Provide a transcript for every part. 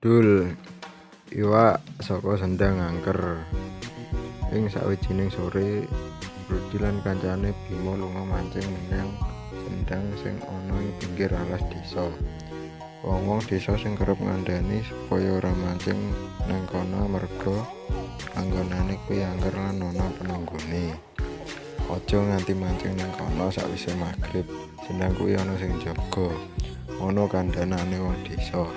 Dul, iwak saka sendhang angker. Ing sawijining sore, Rudi lan kancane Bima lunga mancing menyang sendhang sing ana ing pinggir alas desa. Wong-wong desa sing kerep ngandhani supaya ora mancing neng kono amarga panggonane kuwi angker lan ana penunggone. Aja nganti mancing neng kono sakwise magrib, sendhang kuwi ana sing njaga, ngono kandhanane wong desa.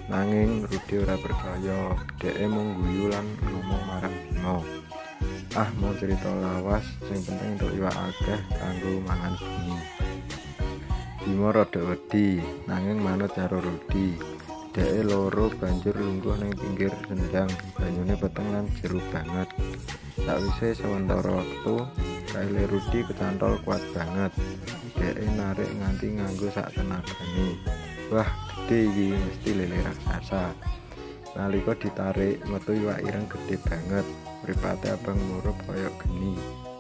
Nanging Rudi ora percaya, dheke mung ngguyu lan ngomong marang Bima, "Ah, mung crita lawas, sing penting entuk iwak akeh kanggo mangan bengi." Bima rada wedi, nanging manut karo Rudi. Dheke loro banjur lungguh ning pinggir sendhang, banyune peteng lan jeru banget. Sakwise sawetara wektu, kaile Rudi kecantol kuat banget. Dheke narik nganti nganggo sak tenagane. "Wah, gedhe iki, mesti lele raksasa." Nalika ditarik, metu iwak ireng gedhe banget, mripate abang murup kaya geni.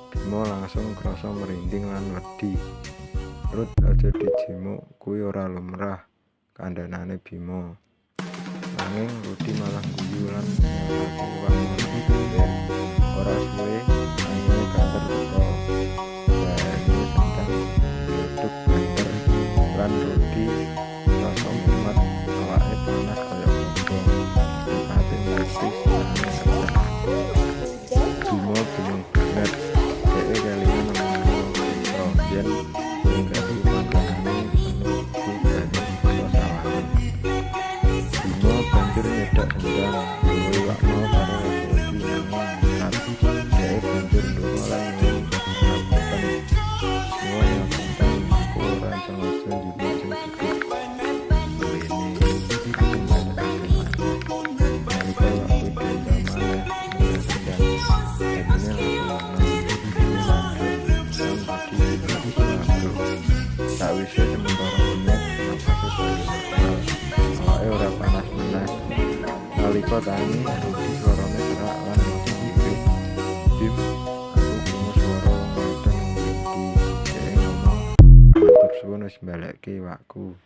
Bima langsung krasa merinding lan wedi. "Rud, aja dijimuk, kuwi ora lumrah," kandhanane Bima. Nanging Rudi malah ngguyu lan nyalahake iwak mau nang pinggir. Ora suwe, angine banter teka. Banyu sendhang gludhug banter lan Rudi krasa mumet, awake panas kaya obong, mripate mlipis nanging kenceng. Bima bingung banget. Dheke kelingan omongane wong desa yen lenggah kuwi panggonane penunggu banyu saka sawahan. Bima banjur nyedhak sendhang, nggawa iwak mau karo rasa wedi nanging nekat. Dheke banjur ndonga lan nyuwun pangapunten. "Nyuwun ngapunten, aku ora sengaja njupuk sing dudu duwene. Aku mbalekake maneh." Nalika iwak kuwi diencal maneh munggah sendhang, banyune langsung meneng, geni mandheg, lan Rudi bisa abruk. Sakwise sementara lenyap, napase bali normal, awake ora panas meneh. Nalika tangi, Rudi swarane serak lan maca lirih, "Bim, aku krungu swara wong wadon ngendi. Dheke ngomong, 'Matur suwun wis mbalekke iwakku.'"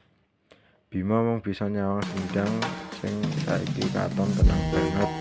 Bima mung bisa nyawang sendhang sing saiki katon tenang banget.